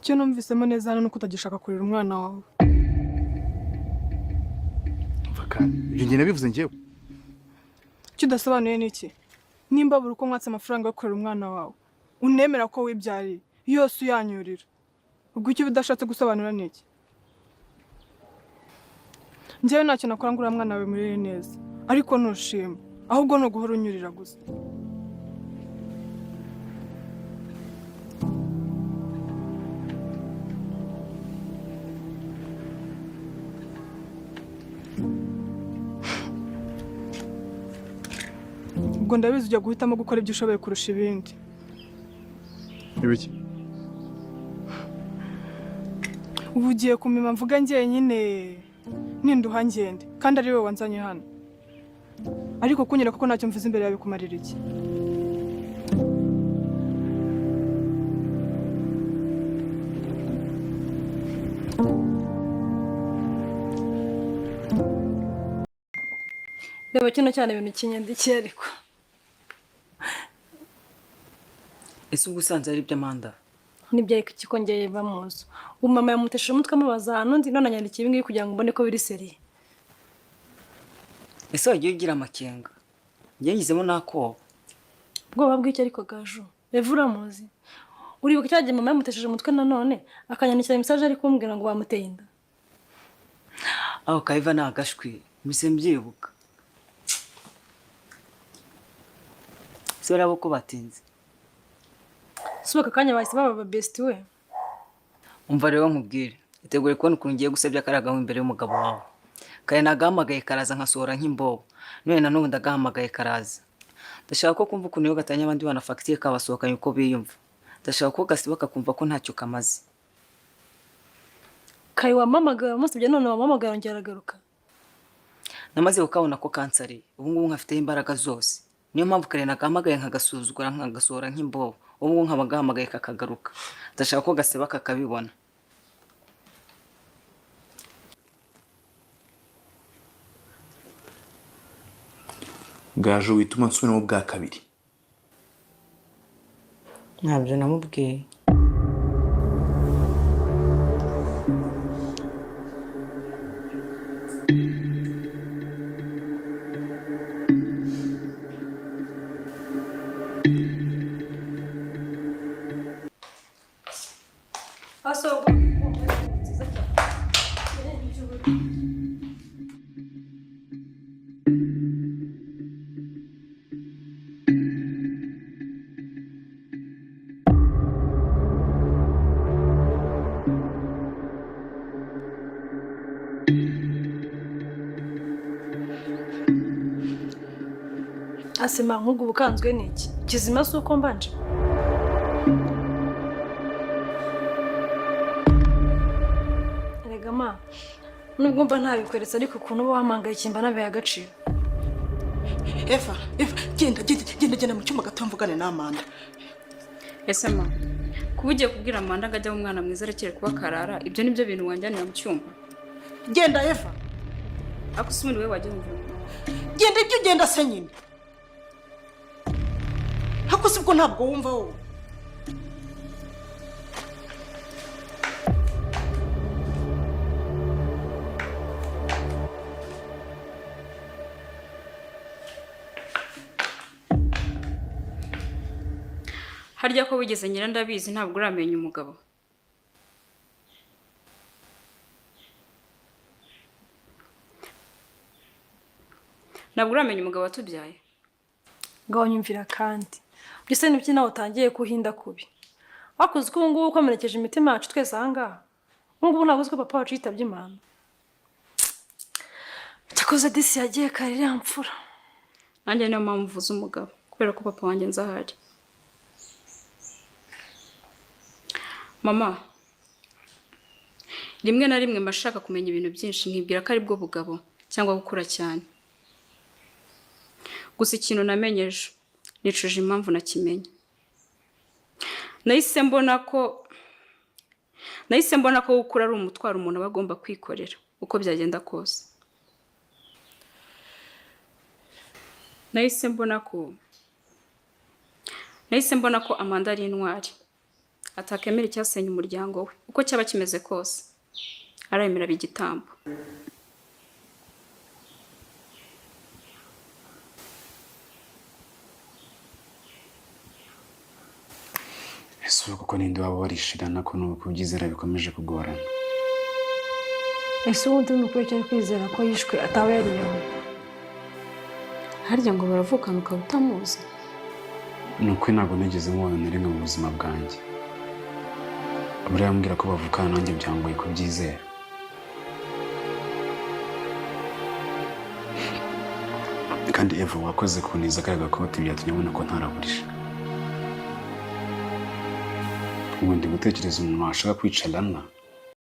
Icyo numvisemo neza hano ni uko utagishaka kurera umwana wawe. Umva kandi, ibyo njye nabivuze njyewe? Icyo udasobanuye ni iki? Nimba buri uko mwatse amafaranga yo kurera umwana wawe, unemera ko wibyariye, yose uyanyurira, ubwo icyo uba udashatse gusobanura ni iki? Njyewe ntacyo nakora ngo uriya mwana wawe murere neza, ariko ntushima, ahubwo ni uguhora unyurira gusa. Ubwo ndabizi ujya guhitamo gukora ibyo ushoboye kurusha ibindi. Ibiki? Ubu ugiye kumima mvuga njyenyine, ninduha ngende, kandi ari wowe wanzanye hano. Ariko kunyereka ko ntacyo mvuze imbere yawe bikumarira iki? Reba kino cyane ibintu kinyandikiye ariko. Ese ubwo usanze ari iby'Amanda? Nibyo, ariko ikikongeye bamuzi. Ubu mama yamutesheje umutwe amubaza ahantu undi, none anyandikiye ibi ngibi kugira ngo mbone ko biri sérieux. Ese wagiye ugira amakenga? Njye ngizemo n'akoba. Ubwoba bw'icyo ariko Gaju? Eva uramuzi. Uribuka cya gihe mama yamutesheje umutwe nanone akanyandikira message ari kumbwira ngo bamuteye inda? Aho kayiva ni agashwi, mpise mbyibuka. Ese bariya bo ko batinze? Si aka kanya bahise baba aba best we. Umva rero nkubwire, itegure kubona ukuntu ngiye gusebya kariya gahu imbere y'umugabo wawe. Kare nagahamagaye karaza nkasohora nk'imbobo, none na n'ubu ndagahamagaye karaza. Ndashaka ko kumva ukuntu iyo gatanya abandi bana fagitire kabasohokanye uko biyumva. Ndashaka ko gasiba kakumva ko ntacyo kamaze. Kare wampamagaye wamusabye, none wampamagaye yongera aragaruka. Namaze kukabona ko kansari, ubu ngubu nkafiteho imbaraga zose. Niyo mpamvu kare nagahamagaye nkagasuzugura nkagasohora nk'imbobo, ubu ngubu nkaba gahamagaye kakagaruka. Ndashaka ko gaseba kakabibona. Gaju, wituma nsubiramo bwa kabiri. Ntabyo namubwiye. Aso nziza cyane. Asema nk'ubwo ubukanzwe ni iki? Kizima si uko mbanje? Erega ma, nubwo mba ntabikweretse, ariko ukuntu uba wampangayikiyye mba nabihaye agaciro. Eva, Eva, genda, genda, genda, genda mu cyumba gato mvugane na Amanda. Ese ma, kuba ugiye kubwira Amanda ngo ajye umwana mwiza arekere kuba karara, ibyo nibyo bintu wanjyanira mu cyumba? Genda, Eva. Ariko se ubundi wowe wajya wumva umuntu? Genda ibyo, ugenda se nyine. Ariko si bwo ntabwo wumva wowe. Harya ko wigeze nyirandabizi, ntabwo uramenya umugabo? Ntabwo uramenya umugabo watubyaye? Ngaho nyumvira kandi. Byose nibyo nawe utangiye kuhinda kubi. Wakoze uko ubu ngubu ukomerekeje imitima yacu twese aha ngaha. Ubu ngubu ntabwo uzi ko papa wacu yitabye Imana. Cyakoze disi yagiye kare iriya mfura. Nanjye niyo mpamvu mvuze umugabo, kubera ko papa wanjye nzi ahari. Mama, rimwe na rimwe mba nshaka kumenya ibintu byinshi, nkibwira ko ari bwo bugabo cyangwa gukura cyane. Gusa ikintu namenye ejo, nicuje impamvu nakimenye. Nahise mbona ko gukura ari umutwaro umuntu aba agomba kwikorera uko byagenda kose. Nahise mbona ko Amanda ari intwari. Atakemera icyasenya umuryango we uko cyaba kimeze kose, aremera aba igitambo. Ese ubu koko ninde waba warishirana ko n'ubu kubyizera bikomeje kugorana? Ese ubundi ni ukuri cyari kwizera ko yishwe ataba yariyahuye? Harya ngo baravukana ukaba utamuzi? Ni ukuri ntabwo nigeze mubona na rimwe mu buzima bwanjye. Buriya ambwira ko bavukana nanjye byangoye kubyizera. Kandi Eva, wakoze kuniza kariya gakoti, byatumye abona ko ntaragurisha. Ubu ndi gutekereza umuntu washaka kwica Lana.